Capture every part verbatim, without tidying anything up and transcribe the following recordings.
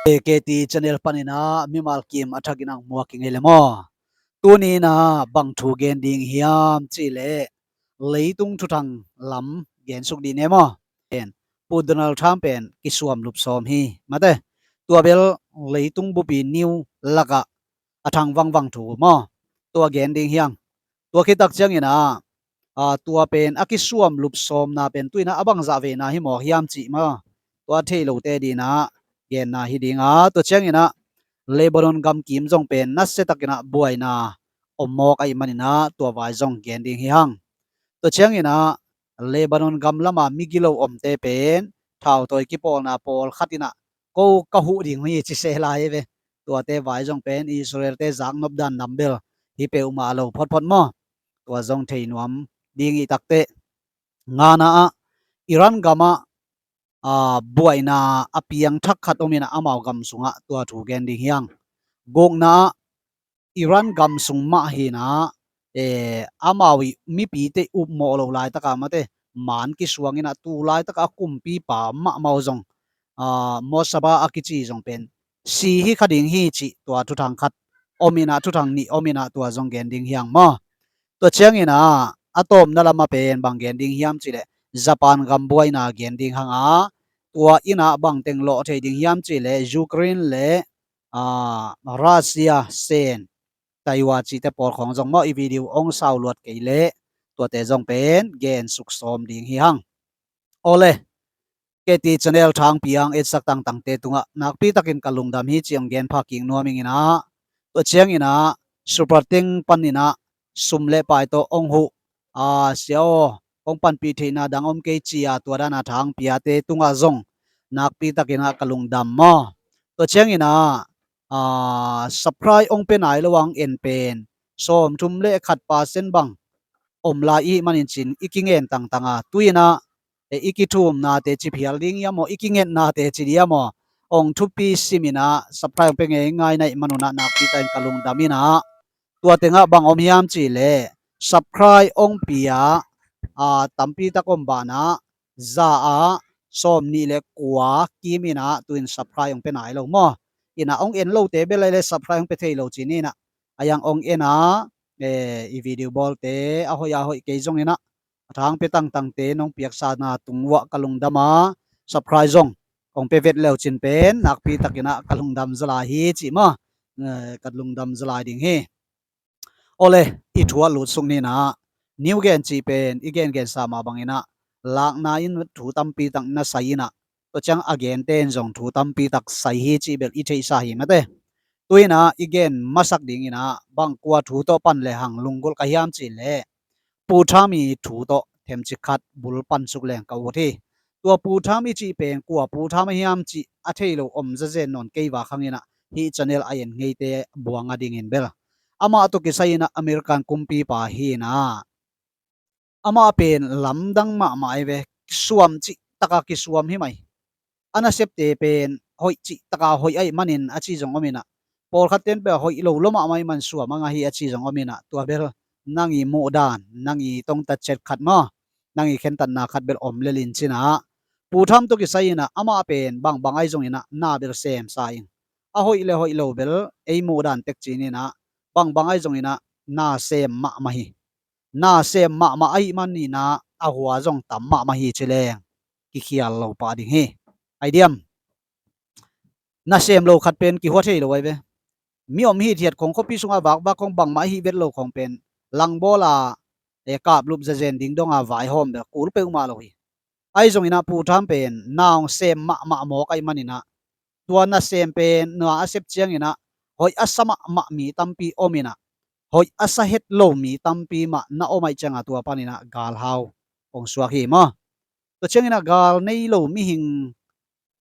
K T channel panin ah mimal kim a thakin ang muak i ngei le maw? Tuni in ah bang thu gen ding hiam cih leh leitung thuthang lam gensuk dih ni maw? Pen Pu Donald Trump pen kisuam lup sawm hi mate. Tua bel leitung bupi new lakah a thang vangvang thu maw? Tua gen ding hi hang. Tua khit tak ciangin ah, aa, tua pen a kisuam lup sawmna pen tu in ah a bangzah veina hi mawk hiam cih maw? Tua thei lote ding in ah genna hi ding a, tua ciangin ah Lebanon gam kim zong pen nasia takin ah buaina om mawk ahih manin ah tua vai zong gen ding hi hang. Tua ciangin ah Lebanon gam lama migilo omte pen thautawi kipawlna pawlkhat in ah ko ka huh ding hi ci se lai hi ve. Tuate vai zong pen Israelte zaknop dan nam bel hi peuhmah lo photphot maw? Tua zong thei nuam ding i takte. Ngana ah Iran gamah, aa, buaina a piangthak khat om in ah amau gam sungah tua thu gen ding hi hang. Gukna ah Iran gam sung mah hi in ah, eh, amau i mipite upmawh loh laitaka mate, man kisuang in ah tu laitaka kumpipa mahmah uh zong, aa, Mosaba a kici zong pen si hi kha ding hi cih tua thuthang khat om in ah, thuthang nih om in ah tua zong gen ding hi hang maw? Tua ciangin ah a tawpna lama pen bang gen ding hiam cih leh Japan gam buaina gen ding hang a, tua in ah bang teng lawh thei ding hiam cih leh Ukraine le, aa, Russia sen Taiwan cihte pawl khawng zong maw, i video ong sau luat kei leh tuate zong pen gensuk sawm ding hi hang. Awle, K T channel thangpi ang etsak tangtangte tungah nakpi takin ka lungdam hi ci ong genpha kik nuam ing in ah, tua ciangin ah Super Thanks panin ah sum le pai tawh ong huh, aa, sia aw, ong panpih theihna dang om kei ci a tua dana thangpiate tungah zong nakpi takin ah ka lungdam maw? Tua ciangin ah, aa, subscribe ong pe nai lo ang en pen sawmthum le khat percent bang om lai i hih manin cin i kingen tangtang a, tu in ah, e, i kithumnate ci phial ding hiam aw, i kingetnate ci diam aw, ong thupi sim in ah subscribe ong pe ngeingai na hih man un ah nakpi takin ka lungdam in ah, tua tengah bang om hiam cih leh subscribe ong pia, aa, tampi tak om banah za ah sawmnih le kua kim in ah tu in subscribe ong pe nai lo maw? In ah ong en lote bel lai le subscribe ong pe thei lo ci ni in ah, a yang ong en a, eh, i video bawlte a hoih a hoih kei zong in ah a thangpi tangtangte nong piaksakna tung uah ka lungdam a, subscribe zong ong pe vet leu cin pen nakpi takin ah ka lungdam zalai hi ci maw? Eh, ka lungdam zalai ding hi. Awle, i thu ah lutsuk ni in ah, new gen cih pen i gengensa mah bangin ah lakna in thu tampi tak na sai in ah, tua ciang a gente in zong thu tampi tak sai hi cih bel i theihsa hi mate. Tu in ah i gen masak ding in ah bang kua thu tawh pan le hang lunggulh ka hiam cih leh Pu Trump i thu tawh themcik khat bul pansuk leng ka ut hi. Tua Pu Trump i cih pen kua Pu Trump a hiam cih a thei lo om zazen nawn kei vak hang in ah hih channel a en ngeite buang a dingin bel amah tawh kisai in ah American kumpipa hi in ah, amah pen lamdang mahmah hi ve, suam cih taka kisuam hi mai. A nasepte pen hoih cih taka hoih ahih manin a ci zong om in ah, pawlkhatte in pen hoih lo lua mahmah ahih man suam a ngah hi a ci zong om in ah, tua bel nang i muhdan, nang i tongtat ciat khat maw, nang i khentatna khat bel om lel in ci in ah, Pu Trump tawh kisai in ah amah pen bangbang ahi zong in ah na bel semsa in, a hoih le hoih lo bel ei muhdan tek ci ni in ah, bangbang ahi zong in ah na sem mahmah hi. Na sem mahmah ahih man in ah a hua zong tam mahmah hi ci leng kikhial lo pah ding hi. Ai diam? Na sem lo khat pen kihua thei lo ai ve. Mi om hithiat khong, khuapi sungah vakvak khong, bangmah ahi vet lo khong pen langbawl a, e, kaplup zazen ding dong a vaihawm bel kul peuhmah lo hi. Ahi zong in ah Pu Trump pen na ong sem mahmah mawk ahih man in ah, tua nasem pen na a sep ciang in ah hoih a sa mahmah mi tampi om in ah, hoih a sa het lo mi tampi mah na om ahih ciang a tua pan in ah galhau ong suak hi maw? Tua ciang in ah gal nei lo mihing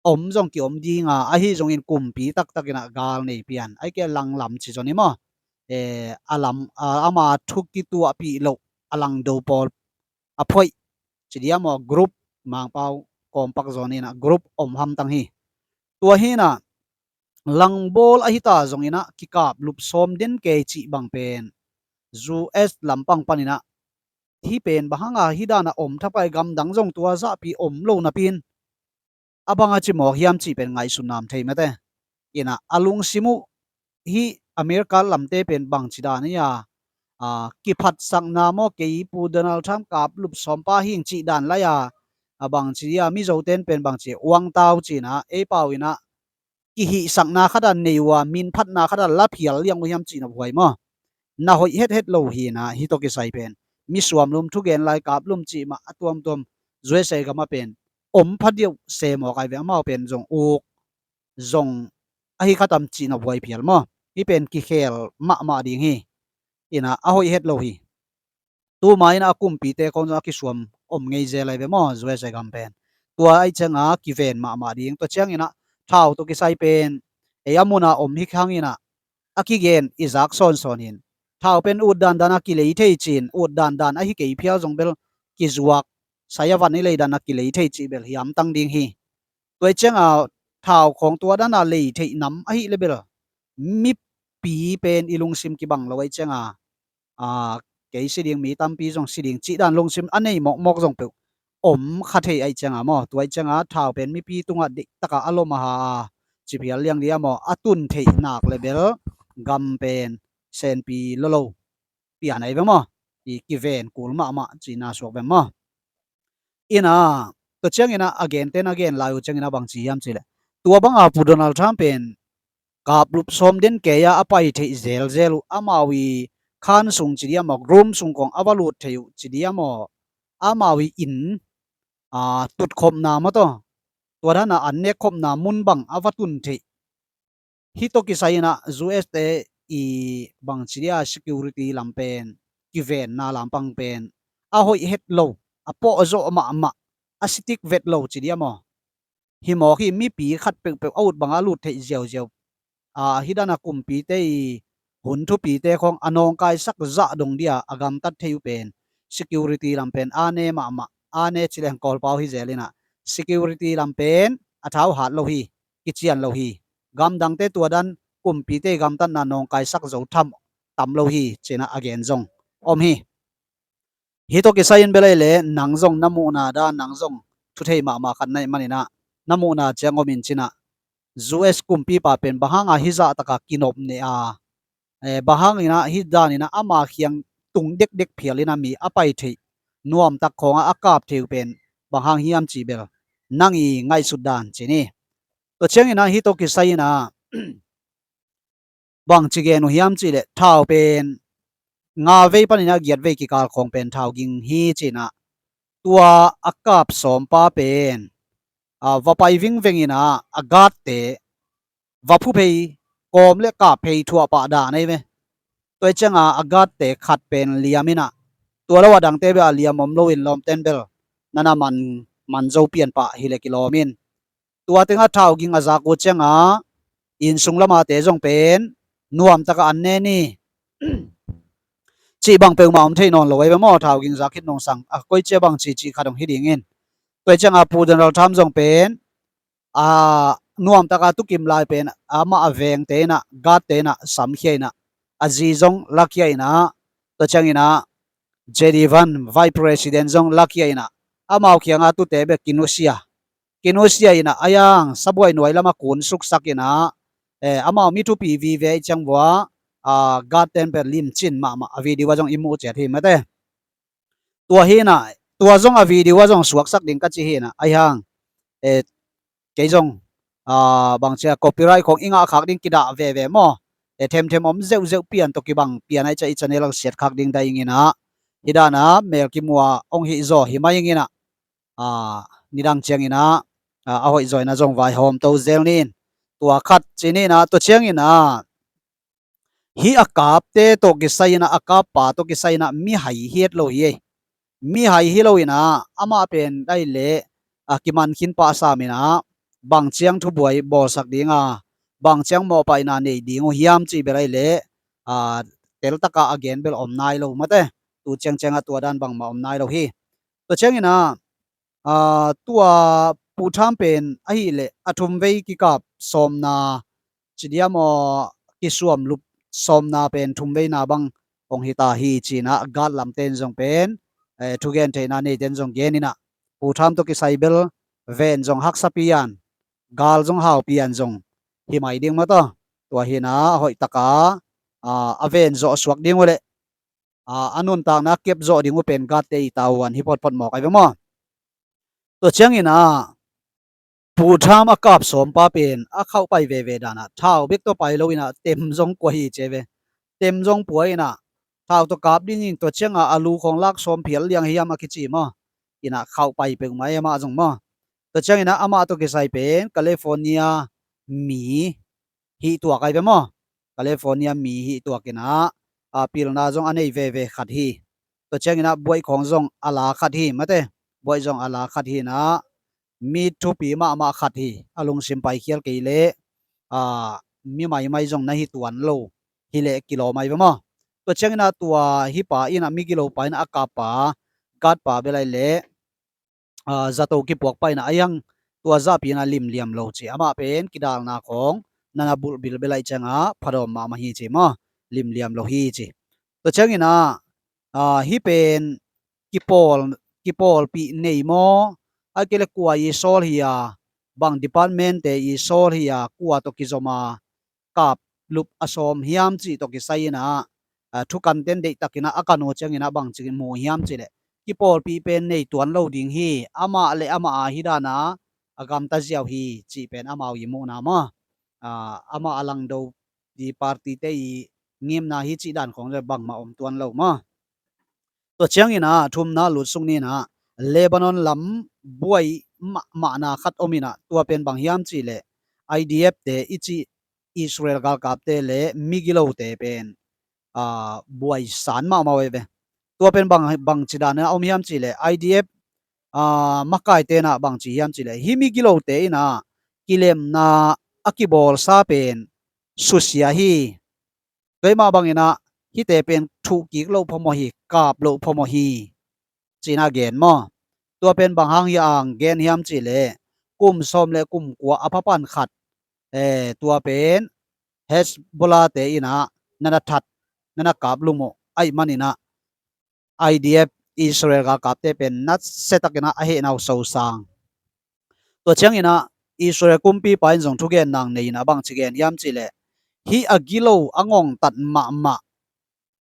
om zong kiom ding a, ahi zongin kumpi taktak in ah gal nei pian, ahih kei leh langlam ci zong hi maw? E, a lam, a, ama thu kituahpih loh a langdo pawl a phoih ci diam aw, group, Mangpau kawmpak zawn in ah group om hamtang hi. Tua hi in ah langbawl ahi ta zong in ah kikaplup sawm den kei cih bang pen U S lampang pan in ah hih pen bang hang a hih dan a om thapai, gamdang zong tua zahpi om lo napi in a bang a ci mawk hiam cih pen ngaihsutna om thei mate. Ina a lungsim uh hih America lamte pen bangci dan hi a, a, kiphatsakna maw, kei Pu Donald Trump kaplup sawmpa hing cih dan lai a, a bangci a, Mizoten pen bangci uangtau cina ei pau ina kihihsakna khat a nei uh a, minphatna khat a la phial liang uh hiam cih na buai maw? Na hoih hethet lo hi na, hih tawh kisai pen misuam lum, thugen lai, kap lum cih mah a tuamtuam U S A gam ah pen om phadiau se mawk ai ve, amau pen zong uk zong ahi khatam cih na buai phial maw? Hih pen kikhel mahmah ding hi. Ina a hoih het lo hi. Tuma ina a kumpite khong zong a kisuam om ngei zel ai ve maw, U S A gam pen. Tua ai cianga kiven mahmah ding. Tua ciang ina thau tawh kisai pen ei a muna om hi khang ina a kigen i zak sawnsawn hin. Thau pen ut dandan a kilei thei cin, ut dandan ahi kei phial zong bel kizuak, sai a van i lei dan a kilei thei cih bel hiamtang ding hi. Tua i cianga thau khong tua dan a lei theih nam ahi le bel mipi pen i lungsim kibang lo ai cianga, a, kei si ding, mi tampi zong si ding cih dan lungsim a nei mawkmawk zong peuh om kha thei ai cianga maw? Tua ai cianga thau pen mipi tungah deihtaka a lom a ha a ci phial liang dia maw? A tun theih nak le bel gam pen senpi lolo pian ai ve maw? I kiven kul mahmah cina suak ve maw? Ina tua ciang ina a gente na gen lai uh ciang ina bangci hiam cih le, tua banga Pu Donald Trump pen kaplup sawm den kei a a pai theih zelzel uh, amau i khan sung ci dia maw, room sung khong a va lut thei uh ci dia maw, amau i inn, a, tutkhopna maw taw, tua dan a an nekkhopna mun bang a va tun theih. Hih tawh kisai ina U S te i bangci dia security lam pen, kivenna lampang pen a hoih het lo, a pawhzawh mahmah, a sitik vet lo ci dia maw? Hi mawk hi, mipi khat peuhpeuh a ut banga a lut theih ziauziau, a, hih dan a kumpite i hun thupite khong a nawngkaisak zah dong dia a gamtat thei uh pen security lam pen a ne mahmah, a ne ci leng Kawlpau hi zel ina security lam pen a thau hat lo hi, kician lo hi. Gamdangte tua dan kumpite gamtatna nawngkaisak zo tham tam lo hi cina a gen zong om hi. Hih tawh kisai in bel ai le nang zong na muhna dan, nang zong thuthei mahmah khat na hih man ina na muhna ciang om in cina U S kumpipa pen bang hanga hih zahtaka kinop ne a, eh, bang hang ina hih dan ina ama khiang tung dekdek phial ina mi a pai theih nuamtak khawnga a kap thei uh pen bang hang hiam cih bel nang i ngaihsut dan ci ni. Tua ciang ina hih tawh kisai ina bangci gen uh hiam cih le, thau pen nga vei panin a giat vei kikal khawng pen thau ging hi cina, tua a kap sawmpa pen, a, va pai vingveng ina a gatte va phu phei kawm le kap phei thuah pah dan ahi ve. Tua i cianga a gatte khat pen liam ina, tua lo a dangte bel a liam om lo in lawmten bel nana man, man zo pian pah hi le kilawm in. Tua tenga thau ging a zak uh cianga inn sung lamate zong pen nuamtaka an ne ni cih bang peuhmah om thei nawn lo ahi ve maw? Thau ging zak khit nungsang a koi cia bang ci cih khat hong hi dingin. Tua i cianga Pu Donald Trump zong pen, a, nuamtaka tukim lai pen amah a vengte ina, gatte ina samkhia ina, a zi zong lakhia ina, tua ciang ina J D Vance, Vice President zong lakhia ina, amau khianga tute bek kinusia, kinusia ina, a yang sabuai nuai lama kun suksak ina, eh, amau mi thupi vive i ciang vua, a, gatten pen limcin mahmah a video a zong i muh ciat hi mate. Tua hi ina, tua zong a video a zong suaksak ding ka ci hi ina, a yang, eh, kei zong, a, bangcia copyright khong i ngah khak ding kidah veve maw? Eh, themthem om zeuhzeuh pian tawh kibang pian ai cia i channel ang siat khak ding dai ing ina, hi dana mel kimua ong hih zaw hi mai ing ina, a, nidang ciang ina, a, a hoih zaw ina zong vaihawm to zel nin. Tua khat ci ni ina, tua ciang ina hih a kapte tawh kisai ina, a kappa tawh kisai ina mihai hi het lo hi ei. Mihai hi lo ina, amah pen dai le, a, kiman khin pah sam ina, bang ciang thubuai bawlsak dinga, bang ciang mawhpaihna nei ding uh hiam cih bel ai le, a, teltaka a gen bel om nai lo mate. Tu ciang cianga tua dan bangmah om nai lo hi. Tua ciang ina, a, tua Pu Trump pen ahih leh a thumvei kikap sawmna ci dia maw, kisuam lup sawmna pen thumveina bang hong hi ta hi cina, gal lamten zong pen, eh, thugen theihna neiten zong gen ina, Pu Trump tawh kisai bel ven zong haksa pian, gal zong hau pian zong, hi mai ding maw taw. Tua hi-in ah hoih takin a ven zawh suak ding uh leh a nuntakna kep zawh ding uh pen guard-te i tavuan hi photphot mawk ai ve maw. Tua ciangin ah Pu Trump a kap sawmpa pen a khauh pai veve dan ah thau bek tawh pai lo-in ah tem zong kua hi ci ai ve. Tem zong pua in ah thau tawh kap ding in, tua ciangin a lu khawng lak sawm phial liang hiam a kici maw. In ah khauh pai peuhmah e amah zong maw. Tua ciangin ah amah tawh kisai pen California mi hih tuak ai ve maw. California mi hih tuak in ah a pilna zong a nei veve khat hi. Tua ciangin ah buaih khawng zong a la khat hi mate. Buaih zong a la khat hi-in ah mi thupi mahmah khat hi. A lungsim paikhial kei leh a mi maimai zong na hi tuan lo hi leh kilawm ai ve maw. Tua ciangin ah tua hih pa in ah migilo pa in ah a kap pa, guard pa bel ai leh a zato kipuak pa in ah a hiang tua zahpi in ah limliam lo ci. Amah pen kidalna khawng na na bulhbil bel ai ciangin ah phadawm mahmah hi ci maw. Limliam lo hi ci. Tua ciangin ah a hih pen kipawl, kipawlpih nei maw, ahih kei leh kua i sawl hi a, bang department-te i sawl hi a, kua tawh kizom a kap lup a sawm hiam cih tawh kisai in ah a thukanten deihtakin ah a kan uh ciangin ah bangci mu hiam cih leh kipawlpih pen nei tuan lo ding hi. Amah le amah a hih dan a a gamta ziau hi cih pen amau i muhna maw. A, amah a langdo i party-te i ngimna hi cih dan khawng le bangmah om tuan lo maw. Tua ciangin ah thumna lutsuk ni-in ah Lebanon lam buai mahmahna khat om in ah, tua pen bang hiam cih leh I D F-te i cih Israel galkapte le migilote pen a, buaisan mahmah uh ai ve. Tua pen bang, bangci dan in ah om hiam cih leh I D F a, makaite in ah bangci hiam cih leh hih migilote in ah kilemna a kibawlsa pen susia hi. Tua ahih mah bangin ah hihte pen thuhkik loh phamawh hi, kap loh phamawh hi ci-in ah gen maw. Tua pen bang hang hiam a gen hiam cih leh kum sawm le kum kua a phapan khat, eh, tua pen Hezbollah-te in ah na na that, na na kap lum uh ahih manin ah I D F Israel galkapte pen nasia takin ah a hehna uh sosang. Tua ciangin ah Israel kumpipa in zong thugenna nei in ah bangci gen hiam cih leh hih a gilo a ngongtat mahmah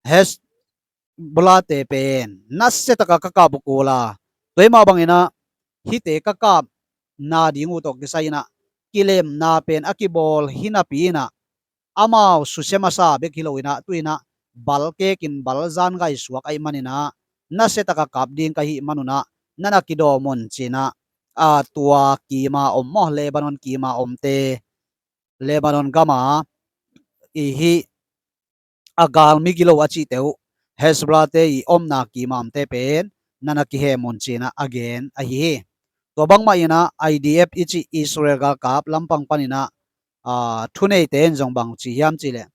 Hezbollah-te pen nasia takin ka kap uh kul a, tua ahih mah bangin ah hihte ka kapna ding uh tawh kisai in ah kilemna pen a kibawl hi napi in ah amau susia masa bek hi lo in ah, tu in ah bal kekin bal zan gaisuak ahih manin ah nasia takin kap ding ka hih manun ah na na kidawm un ci-in ah, a, tua kim a om maw, Lebanon kim a omte, Lebanon gam a i hih a gal migilo a cihte uh, Hezbollah-te i omna kim a omte pen na na kihem un ci-in ah a gen ahi hi. Tua bangmah in ah I D F i cih Israel galkap lampang panin ah, a, thuneite in zong bangci hiam cih leh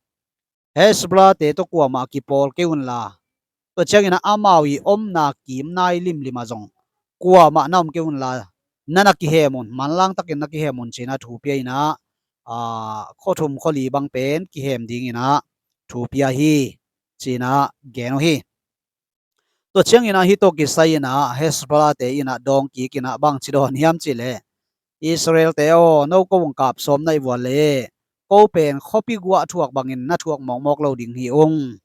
Hezbollah-te tawh kuamah kipawl kei unla, tua ciangin ah amau i omna kim nai limlim ah zong kuamah na om kei unla, na na kihem un, manlang takin na kihem un ci-in ah thu pia in ah, a, khua thum khua li bang pen kihem dingin ah thu pia hi ci-in ah gen uh hi. Tua ciangin ah hih tawh kisai in ah Hezbollah-te in ah dawng kik in ah bangci dawn hiam cih leh, Israel-te aw, no ko hong kap sawm naih vua leh ko pen khuapi guah thuak bangin na thuak mawkmawk lo ding hi ung.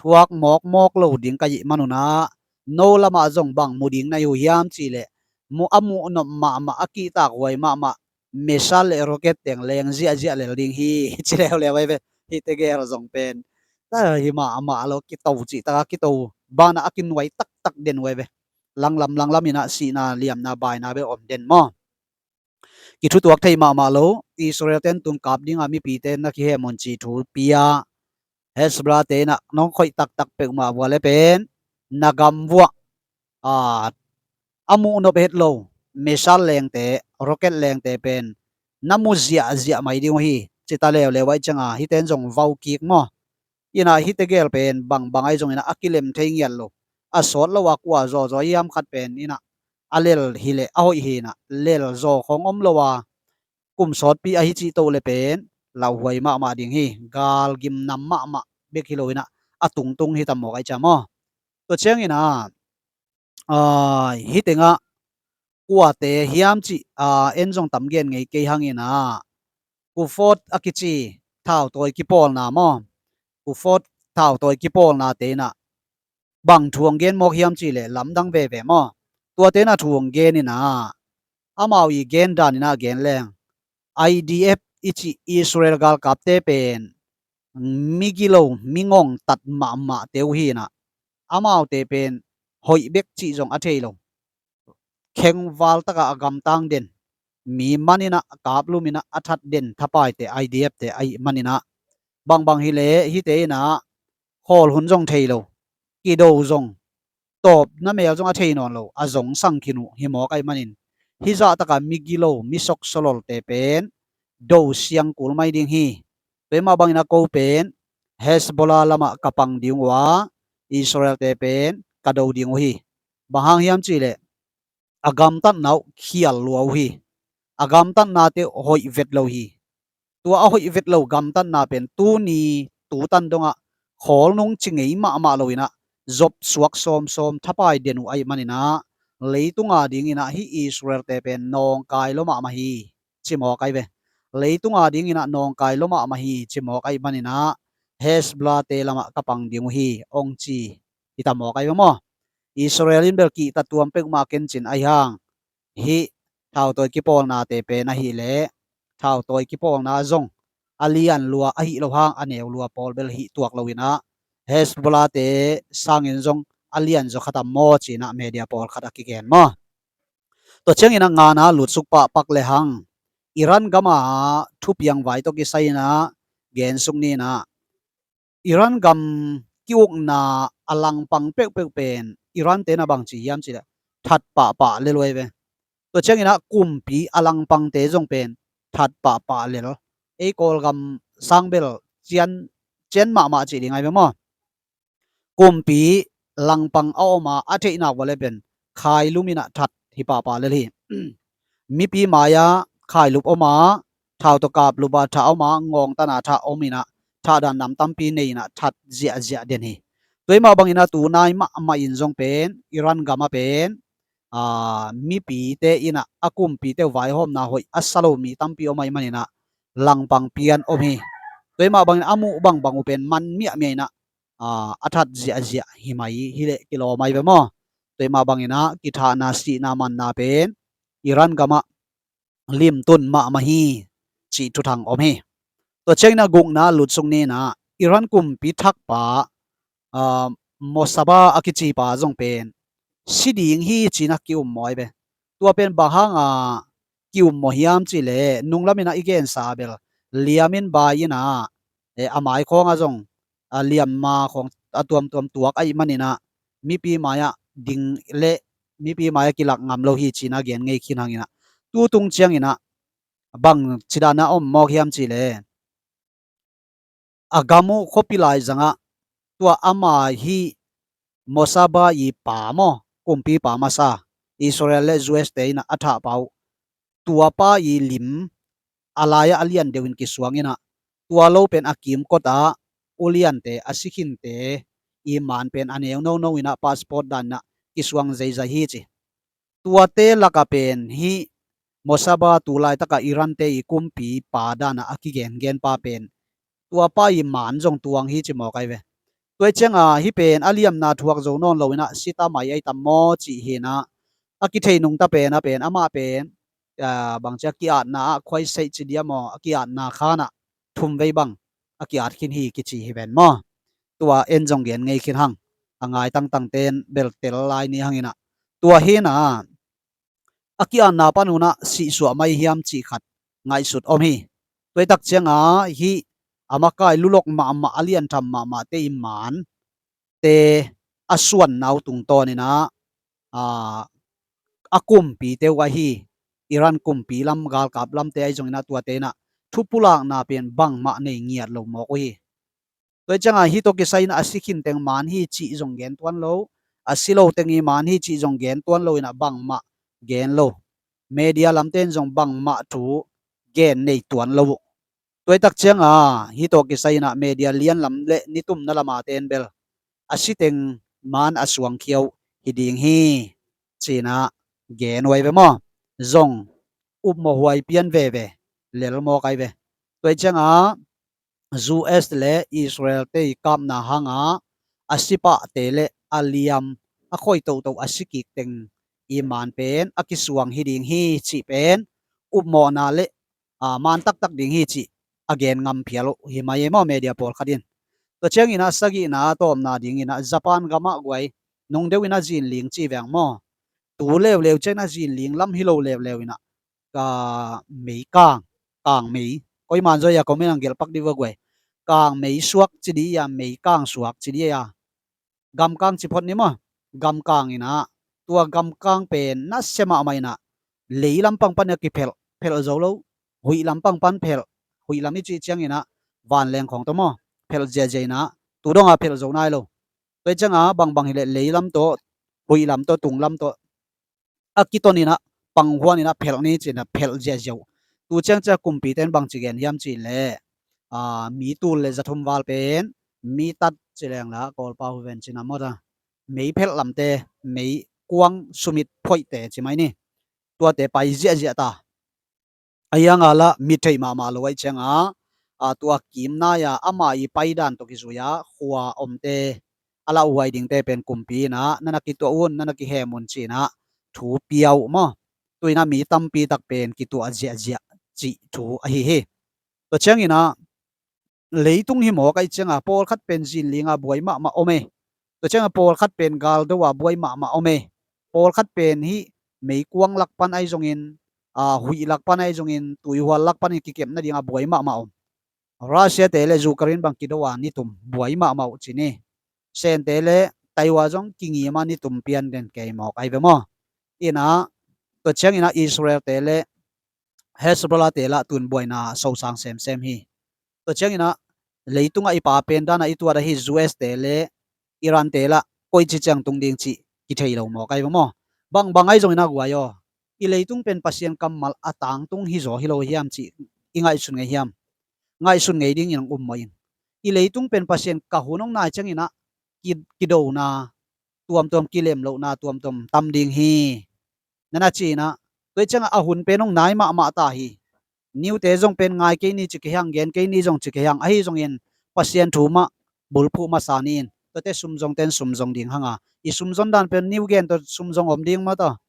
Thuak mawkmawk lo ding ka hih manun ah no lamah zong bang mu ding na hi uh hiam cih leh, mu, a muh nop mahmah, a kihtak huai mahmah missile le rocket teng leng ziahziah lel ding hi ci leuleu ai ve. Hihte gel zong pen ta hi mahmah lo, kito cih takin kito, banah a kinuai taktak den uh ai ve. Langlam langlam in ah sihna liamna baina bel om den maw. Kithutuak thei mahmah lo. Israel-te in tun kap ding a mipite na kihem un ci thu pia. Hezbollah-te in ah nong khoih taktak peuhmah vua le pen na gam vuah, a, a muh nop het lo missile lengte, rocket lengte pen na mu ziahziah mai ding uh hi ci ta leuleu ahih ciangin hihte in zong vau kik maw. In ah hihte gel pen bangbang ahi zongin ah a kilem thei ngiat lo, a sawt lo a kua zawzaw hiam khat pen in ah a lel hi leh a hoih hi in ah, lel zaw khawng om lo a kum sawtpi ahi cih toh le pen lauhuai mahmah ding hi. Gal gimnam mahmah bek hi lo in ah a tungtung hi ta mawk ai cia maw. Tua ciangin ah, a, hih tengah kuate hiam cih, a, en zong tam gen ngei kei hangin ah, Kufot a kici thautawi kipawlna maw? Kufot thautawi kipawlnate inah bang thu hong gen mawk hiam cih leh lamdang veve maw? Tuate inah thu hong gen inah amau i gen dan inah gen leng, I D F i cih Israel galkapte pen migilo, mingong tat mahmahte uh hi inah, amaute pen hoih bek cih zong a thei lo, khengval takah a gamtang den, mi man inah kaplum inah a that den thapaite I D F te ahih man inah, bangbang hileh hihte inah khawl hun zong thei lo, kido zong, tawpna mel zong a thei nawn lo, a zong sang khin uh hi mawk ahih manin, hih zahtakah migilo, mi soksollolte pen do siang kul mai ding hi. Tua mah bangin a ko pen Hezbollah lamah ka pang ding uh a, Israelte pen ka do ding uh hi. Bang hang hiam cih leh a gamtatna uh khial lua uh hi. A gamtatnate hoih vet lo hi. Tua a hoih vet lo gamtatna pen tuni tutan dongah khawl nung ci ngei mahmah lo inah zop suak sawmsawm thapai den uh ahih man inah, leitung ading inah hih Israelte pen nawngkai lua mahmah hi, ci mawk ahi ve. Leitung ading inah nawngkai lua mahmah hi, ci mawk ahih man inah, Hezbollah-te lamah ka pang ding uh hi, hong ci hi ta mawk ahi ve maw? Israel in bel kihta tuam peuhmah kencin ahi hang, hih thautawi kipawlnate pen ahih leh thautawi kipawlna zong a lian lua ahih loh hang a neu lua pawl bel hih tuak lo inah, Hezbollah-te sangin zong a lian zaw khat a maw ci inah media pawlkhat a kigen maw? Tua ciangin a ngana lutsuk pahpak le hang, Iran gama thupiang vai tawh kisai inah gensuk ni inah, Iran gam ki-ukna a langpang peuhpeuh pen Iran-te na bangci hiam cih leh that pahpah lel uh ahi ve. Tua ciangin ah kumpi a langpangte zong pen that pahpah lel. Ei Kawlgam sang bel cian, cian mahmah cih ding ahi ve maw? Kumpi langpang a om a, a theihna uh a le pen khailum in ah that hi pahpah lel hi. Mipi mai-ah khailup om a, thau tawh kaplup a thah om a, ngawngtan a thah om in ah, thahdan nam tampi nei in ah that ziahziah den hi. Tua mah bangin ah tunai mahmah in zong pen Iran gam ah pen, aa, mipite in ah a kumpite uh vaihawmna hoih a sa lo mi tampi om ahih manin ah langpang pian om hi. Tua mah bangin a muh bangbang uh pen man miahmiah in ah, aa, a that ziahziah hi mai hi leh kilawm ahi ve maw? Tua mah bangin ah kithahna sihna manna pen Iran gam ah limtun mahmah hi cih thuthang om hi. Tua ciangin ah gukna lutsuk ni in ah Iran kumpi thakpa, aa, Mosaba a kicipa zong pen si ding hi ci in ah ki-ummawh ahi ve. Tua pen bang hang a ki-ummawh hiam cih leh nunglam in ah i gensa bel liam in bai in ah, eh, a mai khawng ah zong, a liamma khawng a tuamtuam tuak ahih manin ah mipi mai-ah ding leh mipi mai-ah kilak ngam lo hi ci in ah gen ngei khin hang in ah, tu tung ciangin ah bang ci dan a om mawk hiam cih leh a gam uh khuapi laizang ah tua ama hi Mosaba i pa maw, kumpipa masa, Israel le U S te in ah a thahpa uh, tua pa i lim a lai-ah a lian deuh in kisuang in ah, tua lo pen a kimkot ah uliante, a sikhinte i man pen a neu nono in ah passport dan in ah kisuang zeizai hi ci. Tuate lak ah pen hih Mosaba tu laitak ah Iran-te i kumpipa dan ah a kigengen pa pen tua pa i man zong tuang hi ci mawk ahi ve. Tua ciang a hih pen a liamna thuak zo nawn lo in ah si ta mai ahi tam maw cih hi in ah, a kithei nungta pen a pen amah pen, aa, bangci a ki-atna ah khuaiseih ci diam aw, a ki-atna khan ah thum vei bang a ki-at khin hi kici hi ven maw? Tua en zong gen ngei khin hang, a ngai tangtangte in bel tel lai ni hang in ah. Tua hi in ah a ki-atna pan un ah sihsuah mai hiam cih khat ngaihsut om hi. Tua i tak ciang a hih a makai lulok mahmah, a liantham mahmahte i mante a suanna uh tungtawn in ah, aa, a kumpite uh ahi Iran kumpi lam, galkap lamte ahi zongin ah tuate in ah thupulakna pen bangmah nei ngiat lo mawk uh hi. Tua ciang a hih tawh kisai in ah a si khin teng man hi cih zong gen tuan lo, a si lo teng i man hi cih zong gen tuan lo in ah bangmah gen lo. Media lamte in zong bangmah thu gen nei tuan lo uh. Tua i tak ciang a hih tawh kisai in ah media lian lam le nitumna lam a te in bel a si teng man a suangkhia uh hi ding hi ci in ah gen uh ahi ve maw? Zong upmawh huai pian veve lel mawk ahi ve. Tua hi ciangah U S le Israel te i kapna hangah a sipahte le a liam a khoi toto a si kik teng i man pen a kisuang hi ding hi cih pen upmawhna le a, man taktak ding hi cih a gen ngam phial uh hi mai e maw, media pawlkhat in. Tua ciangin ah sagihna tawpna dingin ah Japan gamah guai nung deuh in ah zinling ci veng maw. Tu leuleu ciangin ah zinling lam hi lo leuleu in ah ka mei kang, kang mei. Koiman zaw a comment ang gelh pak dih va guai. Kang mei suak ci dih a, mei kang suak ci dih a. Gamkang ci phot ni maw. Gamkang in ah tua gamkang pen nasia mahmah in ah lei lampang pan a kiphelh, phelh zo lo. Huih lampang pan phelh, huih lam i cih ciangin ah vanleng khawng tawh maw, phelh ziahziah in ah tu dong a phelh zo nai lo. Tua hi ciangah bangbang hileh lei lam tawh, huih lam tawh, tung lam tawh a kiton in ah panghuan in ah phelh ni ci in ah phelh ziahziah uh. Tu ciang ciah kumpite in bangci gen hiam cih leh, a, mi tul le zathum val pen mi tat ci leng la Kawlpa huven ci na maw ta. Mei phelh lamte, mei kuang sumit phoihte ci mai ni. Tuate pai ziahziah ta. A hiang a lah mi theih mahmah lo ahih ciangah, a, tua kim nai-a ama i paidan tawh kizui-a khua omte a lauhuai dingte pen kumpi in ah na na kituah un, na na kihem un ci in ah thu pia uh maw. Tu in ah mi tampi tak pen kituah ziahziah cih thu ahi hi. Tua ciangin ah leitung hi mawk ahih ciangah pawlkhat pen zinling a buai mahmah om e. Tua ciangah pawlkhat pen galdo a buai mahmah om e. Pawlkhat pen hih meikuang lak pan ahi zongin, a, huih lak pan ahi zongin, tuihual lak panin kikep nading a buai mahmah om. Russia te le Ukraine bang kido a nitum buai mahmah uh ci ni. Sente le Taiwan zong kingim a nitum pian den kei mawk ahi ve maw. In ah tua ciangin ah Israel te le Hezbollah te lah tun buaina sosang semsem hi. Tua ciangin ah leitungah i pa pen dan ah i tuat ahi U S te le Iran te lah koici ciang tung ding cih kithei lo mawk ahi ve maw. Bangbang ahi zongin ah guai aw, i leitung pen Pasian kammal a tangtung hi zaw hi lo hiam cih i ngaihsun ngei hiam? Ngaihsun ngei dingin hong um mawh in. I leitung pen Pasian ka hun hong nai ciangin ah ki, kidona tuamtuam, kilem lohna tuamtuam tam ding hi. Na na ci in ah tua hi ciangah a hun pen hong nai mahmah ta hi. Niute zong pen ngai kei ni ci kei hang, gen kei ni zong ci kei hang. Ahi zongin Pasian thu mah bulphuh masa ni in. Tuate sumzongte in sumzong ding hang a, i sumzon dan pen niu gen tawh sumzong om ding maw ta.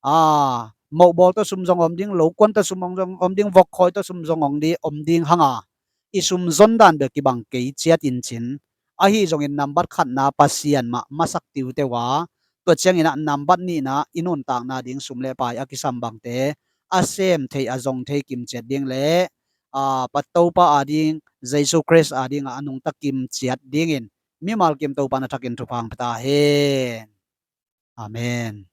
A, mohbawl tawh sumzong om ding, lokuan tawh sumzong om ding, vokkhawi tawh sumzong om ding, om ding hang a, i sumzon dan bel kibang kei ciat in cin. Ahi zongin nambat khatna Pasian mah masak tiuteu a, tua ciangin ah nambat nihna i nuntakna ding sum le pai a kisam bangte a sem thei, a zong thei kimciat ding le, a, pa Topa a ding, Jesu Khrist a ding a, a nungta kimciat dingin mimal kim Topa na thakin thupha hong pia ta hen. Amen.